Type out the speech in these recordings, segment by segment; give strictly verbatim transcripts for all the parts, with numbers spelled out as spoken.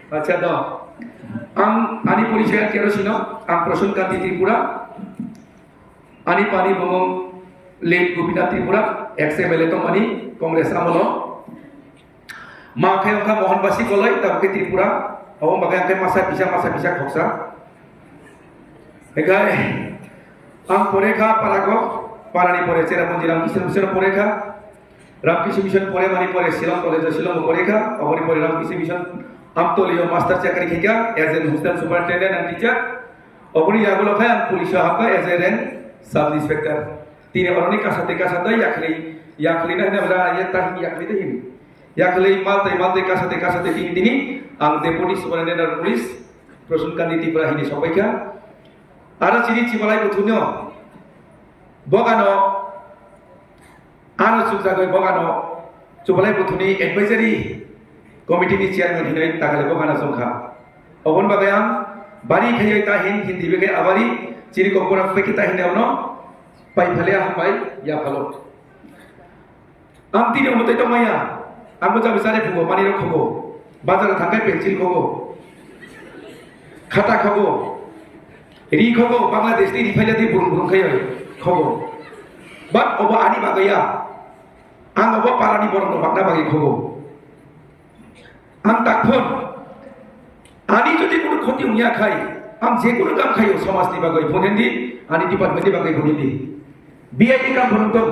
Acha do. Ang ani porichaya kerosino, ang Prasun Kanti Tripura. Ani pani bumung late Gopinath Tripura, ex M L A tongmani, Congress amolo. Ma khe wngkha Mohan Basi Koloi, tabuk khe Tripura. Obo bagwi ang khe masa bisa, masa bisa khoksa. Egai, ang pore kha Parago, Parani pore Cherrapunji Ramkrishna Mission pore kha. Ramkrishna Mission pore mani pore Shillong College o Shillong o pore kha, oboni pore Ramkrishna Mission Amtoli o master chakri khe kha, as an hostel superintendent and teacher. Oboni yagulo khe ang police o hapkha as a rank sub inspector. Tini oroni kasate kasate yakhli, yakhli na hina bra ye ta hini yakhli de hini. Yakhli maltai maltai kasate kasate tini tini ang deputy superintendent of police Prasun Kanti Tripura hini sopai kha. Aro chini chibalai buthuno bogano ano chukjagwi bogano chibalai buthuni advisory committee ni chairman hinwi takale bogano chungkha. Oboni bagwi ang bari khaiwi ta hin hindi bagwi abari chini kokborok pekhe ta hinwi ano pai phale hambai ya phalo. Ang tini omo tei tongmaya. Ang bo jabi chare phugo, manwi rok khogo. Bazar thangkai pencil khogo. Khata khogo. Ri khogo, Bangladesh ni ri phaila di burung burung khai khogo. But obo ani bagwi ya. Ang obo parani borok no bagna bagwi khogo. Ang tak phone. Ani jodi kono khoti wngya khai, ang je kono kam khayo somaj ni bagwi phone hindi, ani department ni bagwi phone hindi. B I D kam phone tong.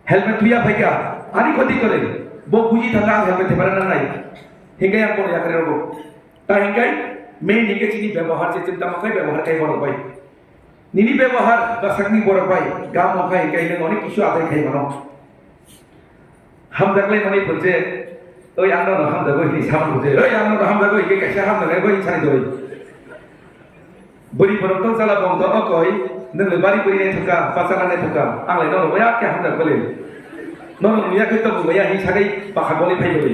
Helmet thuya phaikha, ani khoti kore, bo buji thangkha ang helmet thepara nangnai. Hinkai ang kono yakre rogo. Ta hinkai, main hinkai chini byabohar je chini tamo khai byabohar khai borok bai. Nini byabohar bwsakni borok bai, gam wngkha hinkai nang onek kisu adai khai mano. Hamjaklai mani phunje, oi ang nono hamjago hini samung phunje, oi ang nono hamjago hinkai kaisa hamjaklai bai sani doi. Bwrwi borok tong chala bong to okoi, nwng le bari bwrwi naithok kha, bachana naithok kha, ang lai nono baya khe hamjak bole. Nono nuya khe tong baya hi sagai pakha bole phai bole.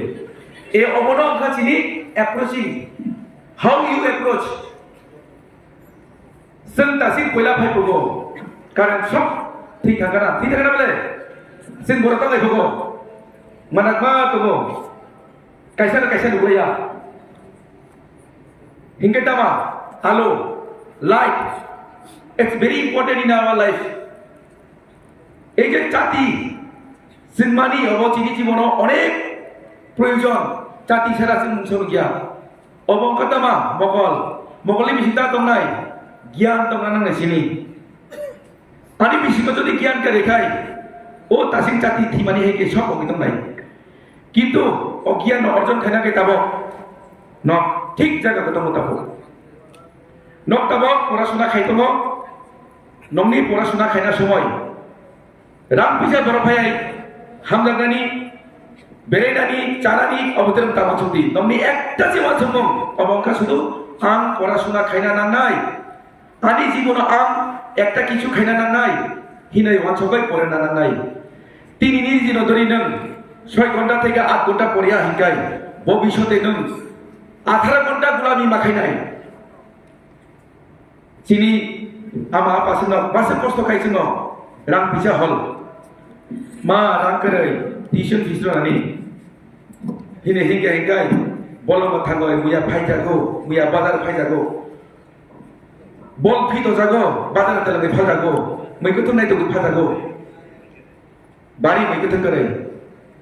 E obono wngkha chini approaching. How you approach? Chwng tasik puila phai phugo. Current shock thwi thangkana, thwi thangkana bole. Chwng borok tong lai phugo. Manakma tongo. Kaisa na kaisa nugwaya. Hinkhe tama, alo, light, it's very important in our life. Ei je chati, chwng mani obo chini jibono onek proyojon, chati sara chwng mungsa nukya. Obo wngkha tama, mokol, mokolni bising ta tongnai, giyan tongna nangnai sini. Ani bisingo jodi giyan khe rwkhai, o tasing chati thwimani hai khe sok wngwi tongnai. Kintu o giyan no orjon khaina khe tabok nok thik jaga o tongo tabuk. Nok tabok porasuna khai tongo, nokni porasuna khaina somoi. Rang puisa borok phai hamjaknani, berainani, chanani, obo terem tama chukdi. Nokni ekta se wansukmung, obo wngkha sudu ang porasuna khaina nangnai. Ani jibono ang ekta kichu khaina nangnai, hinwi wansokbai porena nangnai. Tini ni jino dori nwng soi ghonta theke aat ghonta poriya hinkai, bobishote nwng atharo ghonta gulami ma khainai. Chini ama apa sino basa kosto khai sino rang pisa hol. Ma rang kwrwi tuition fees rwnani. Hine hinkai hinkai bolongo thangoi muya phaijago, muya bazar phaijago. Bol phi tojago, bazar telangwi phaljago, mui kutung nai tongwi phaljago. Bari mui kutung kwrwi.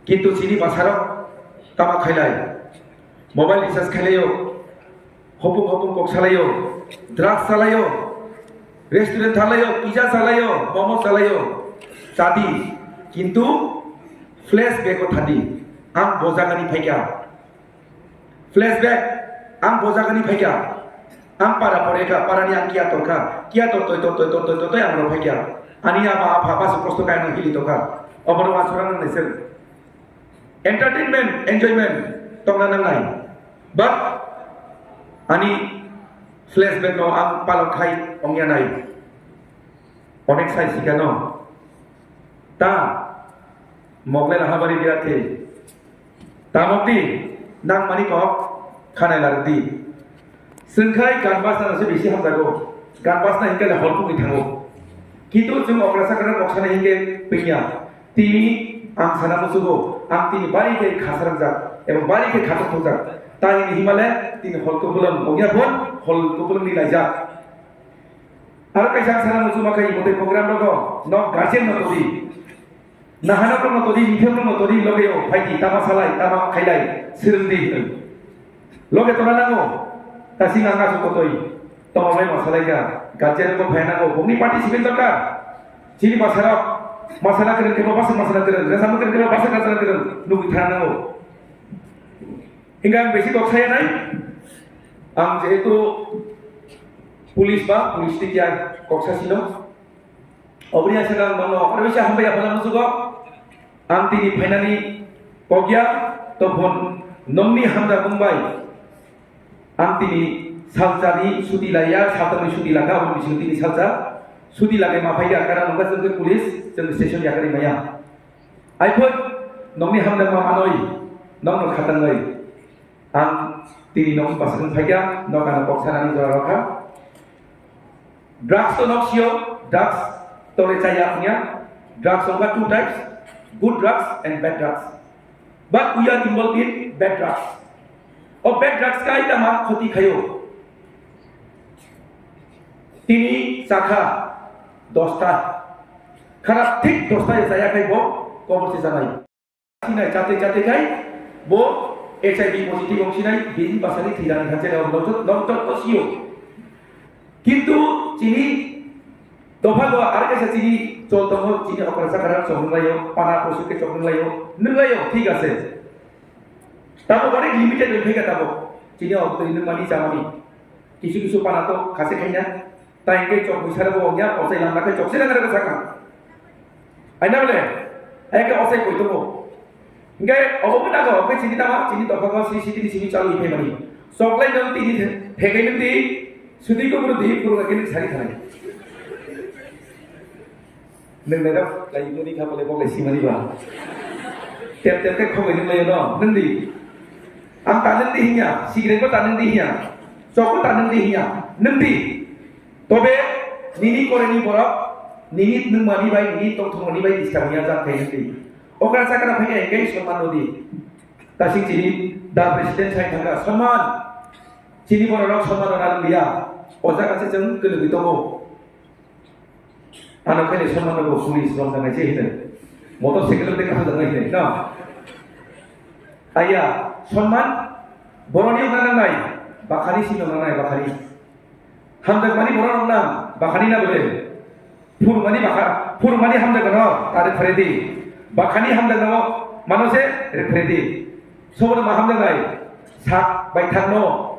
Kintu chini basarok tama khailai. Mobile recharge khailaio, hopung hopung kok salaio, drugs salaio, restaurant thalaio, pizza salaio, momo salaio, chadi. Kintu flashback o thadi. Ang bojagani phaikha. Flashback, ang bojagani phaikha, ang para pore kha, parani ang kiya torkha, kiya tor toi tor toi tor toi tor toi ang rw phaikha, ani ama apha basi kosto kaya nang hili tokha, obono wansukna nangnai sir. Entertainment, enjoyment tongna nangnai, but ani flashback no ang palok khai ongya nai, onek sai sikano ta mogle rahabari birat khe. Tamok di, nang mani kok khanai larok di. Sengkhai gan basna se bisi hamjago. Gan basna hinkhe le hol pungwi thango. Kintu chwng okra sakra kok sana hinkhe pengya. Tini ang sana musugo, ang tini bari khe khasarjak. Ebo bari khe khatok thokjak. Tai ni himale tini hol kupulung, ogya phon hol kupulung ni laijak. Aro kaisa ang sana muchuma khai, imo tei program rogo nok guardian no todi. Nahana no todi, mithya no todi, loge o phaidi, tama salai, tama khailai, sirwng di hino. Loge tona nango, ta sing ang asu kotoi. Toma bai ma salai ka, guardian ko phai nango, bokni participate dorkar. Chini masarok, masana kereng kebo basa masana kereng, resa kereng kebo basa resa kereng, nugwi thana nango. Hingga ang besi kok saya nai, ang jehetu police ba, police tikia kok sasino. Oboni aswk ang nono aro bisa hambai yaphala musugo. Ang tini phainani kokya, tophon nongni hamjakmung bai. Ang tini salsani suti laiya, saltani suti laka, oboni bisingo tini salsa suti lakai ma phaiya, karon wngkha chwngkhe police, chwng station yakari maya. Aiphuh nongni hamjakma manwi, nongno khatangwi. Ang tini nok bwswk wng phaikha, nok ano kok sanani jora rokha. Drugs to nok sio, drugs tole chaya wngya. Drugs wngkha two types, good drugs and bad drugs. But we are involved in bad drugs. O bad drugs kai tama khoti khayo. Tini chakha dosta. Khara thik dosta ya chaya khai bo kobor se janai. Sinai chate chate khai bo H I V positive wng sinai bini basani thwirani hanse rok nokjak nokjak to sio. Kintu chini dopha go ar kaisa chini chol tongo, chini okra sakara choknung laio, pana posu ke choknung laio, nung laio, thik ase. Tabo onek limited wng kha tabo. Chini o twi nung mani chamani. Kisu kisu pana to khase khaina. Tai hingke chok bwsarabo wngya, ochai lamna khe chok se nang rega sakha. Aina bole, hai ke ochai koi tongo. Hingke obo bo nago, hingke chini tama, chini dopha ko C C T V simi chalu iphai mani. Choklai nang tini the-, thekai nang di, sudi ko buru di, puru lagi nang sari thanai. Nang nang lai muni kha bole bole simani ba. Tep tep ke khogoi nang lai no, nang di. Ang ta nang di hinya, sigrek bo ta nang di hinya, chok bo ta nang di hinya, nang di. Tobe nini koreni borok nini nungmani bai, nini tongthokmani bai disturb ya jak khainai twi. Okra chakra phai ya engage sonman rodi. Tasing chini da president sai thangka sonman. Chini borok sonman rana liya. O jaga se chwng kwlwgwi tongo. Ano khaini sonman rok police rok jangai se hino. Motor cycle de kaham jangai hino. No. Aya sonman boroni okra nangnai. Bakhani sino nangnai bakhani. Hamjakmani borok rok nang bakhani na bole. Phurmani bakha, phurmani hamjakmano ta rwphredi. Bakhani hamjakmano mano se rwphredi. Sobono ma hamjaknai sak baithakno.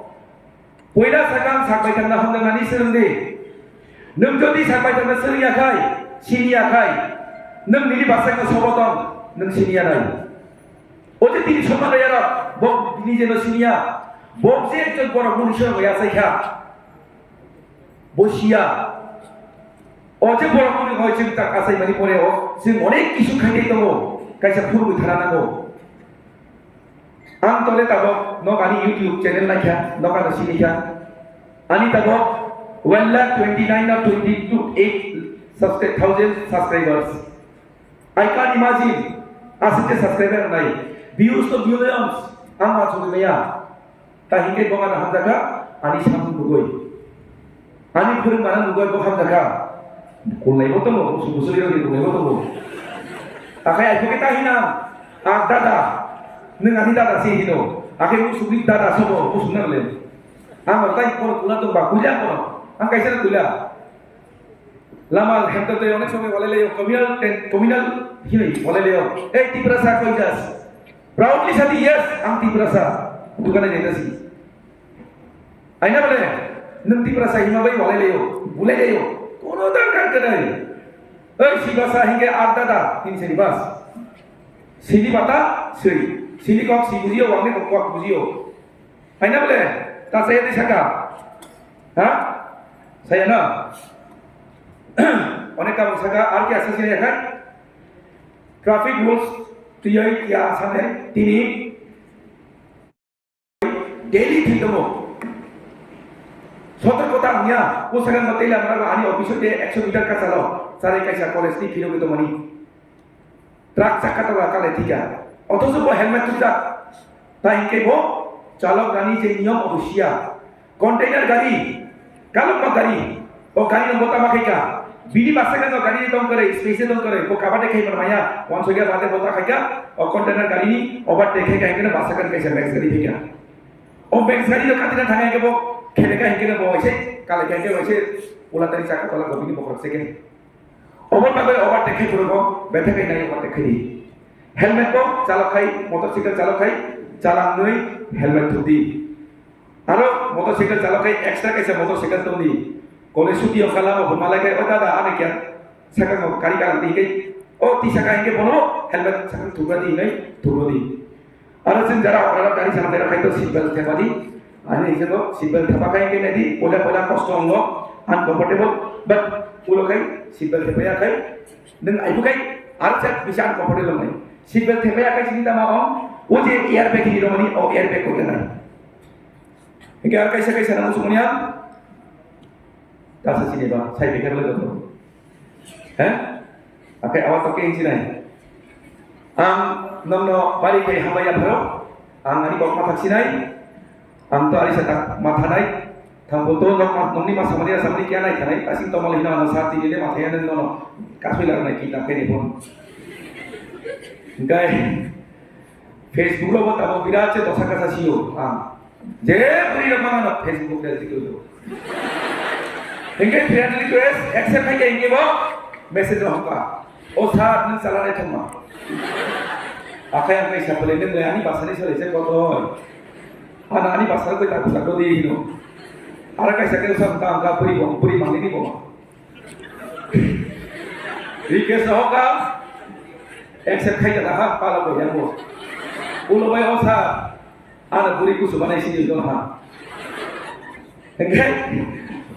Poila sakang sak baithakno hamjaknani swrwngdi. Nwng jodi sak baithakno swrwngya khai, siniya khai, nwng nini bwsakno sobo tong, nwng siniya nai. O je tini soma riyarok, bo bini jeno siniya, bo je ekjon borok muni swngo yachaikha. Bo siya. O je borok muni hoi chwng tak achaimani pore o, chwng onek kisu khainai tongo, kaisa phurugwi thana nango. Ang tole tabok nok ani YouTube channel naikha, nok ano sinikha. Ani tabok one lakh twenty nine or twenty two eight subscri-, thousand subscribers. I can't imagine, aswk khe subscriber nai, views to millions, ang ma chugwi maya. Ta hingke bo ano hamjakha, ani samung nugwi. Ani phwrwng mana nugwi bo hamjakha. Kulnai bo tongo, busu busu rok kulnai bo tongo. Akhai ai khe ta hina, a dada, nwng ani dada si hino. Akhai busu ni dada sobo, busu nang le. Ang tai kono kula tong ba, kulia kono. Ang kaisa kulia. Lama hemto tei onek somoi walai layo, communal ten-, communal hinwi walai layo. Ei Tiprasa koi jas? Proudly sadi, yes, ang Tiprasa. Dukane jaitasi. Aina bole, nwng Tiprasa hima bai walai layo, bulai layo. Kono dang kan kadai. Ei Sibasa hinge ar dada, hin sini bas. Sini bata, sui. Sini kok si bujio, wangne kok kok bujio. Aina bole, ta saya di saka. Ha? Saya na. Onek kamu saka, ar kya sisi ya kan? Traffic rules tiyai ya sane tini daily thwi tongo. Sotorkota wngya, o sakang bo tei lamrao ani office de ekso meter kachalo, chari kaisa college ni phirogwi tongmani. Truck chakka tongo kale thika. Othocho bo helmet thupjak. Tai hingke bo chalok rani je niyom obo siya. Container gari, kalokma gari, o gari no bota ma khaika. Bini basa khe no gari ni tong kwrwi, space tong kwrwi, bo kaba de khai maya, wansokya bade bota khaika, o container gari ni overtake khaika hingke no basa khe kaisa Benz gari phaika. O Benz gari no katina thangya hingke bo kheleka hingke no bo waise, kaleka hingke waise, ulatari chakka tola gobini bokhorok second. Obo bagwi overtake khai phuru bo betha khai nai overtake khai di. Helmet bo chalok khai, motorcycle chalok khai, chalang nwi helmet thuk di. Aro motorcycle chalok khai extra kaisa motorcycle tong di. College suti wngkha lama bo malai khai, "O dada, ani kya sakang bo kari kalang di," khai, "O tisa kain khe bono helmet sakang thukra di," hinwi thukro di. Aro chwng jara okra gari chalainai rok khai to seat belt thepa di. Ani hwnse to seat belt thepa khai khe nai di, poila poila kosto wngo, uncomfortable, but ulo khai seat belt thepa ya khai, nwng aibu khai aro chak bisa uncomfortable wngnai. Seat belt thepa ya khai sini tama ong, o je airbag hini romani, o airbag ko nai. Hingke aro kaisa kaisa nang usung mani ang. Kasa sini ba, sai bekar le goto. He? Akai awat to keng sinai. Ang nongno bari kai hambai ya pharo. Ang ani kok mathak sinai. Ang to ari sa tak matha nai. Thang pun to nok ma-, nongni ma samani ra samani kya nai thanai. Asing to mal hina ano sa tini le matha ya nong nono. Kasui lar nai kita keni pun. Hingkai Facebook lo bo tamo birat se dosa kasa sio. Ah. Je bri rok mangano Facebook de diklo. Hingke friend request accept hai ke hingke bo message rok hokka. O sir, nung chala nai thangma. Akai ang kaisa pele nung le ani basa ni sale se koto. Ana ani basa ko ta basa ko di hino. Ara kaisa ke sa ta ang ka puri bo, puri mangni ni bo. Request rok ka accept khai ka ha pala bo yang bo. Ulo bai o sir, ana buri kusu banai sini do ha. Hingke,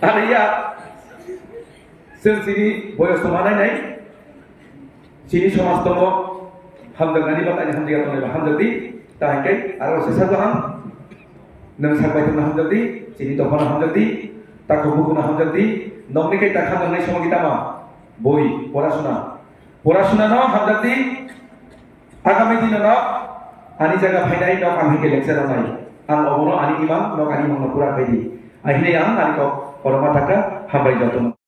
ana ya, chwng chini boyos tongma nai nai, chini somaj tongo, hamjaknani ba tani hamjakya tongnai ba hamjak di, ta hingke aro se sajwk ang, nwng sak bai tongna hamjak di, chini dophano hamjak di, takhuk bukhukno hamjak di, nokni khe ta hamjaknai somo kita ma, boi, porasuna, porasuna no hamjak di, agami dino no ani jaga phainai nok ang hingke lecture rwnai, ang obono ani imang, nok ani imang no pura khai di, ahini ang ani kok oro ma thaka, hambai jotono.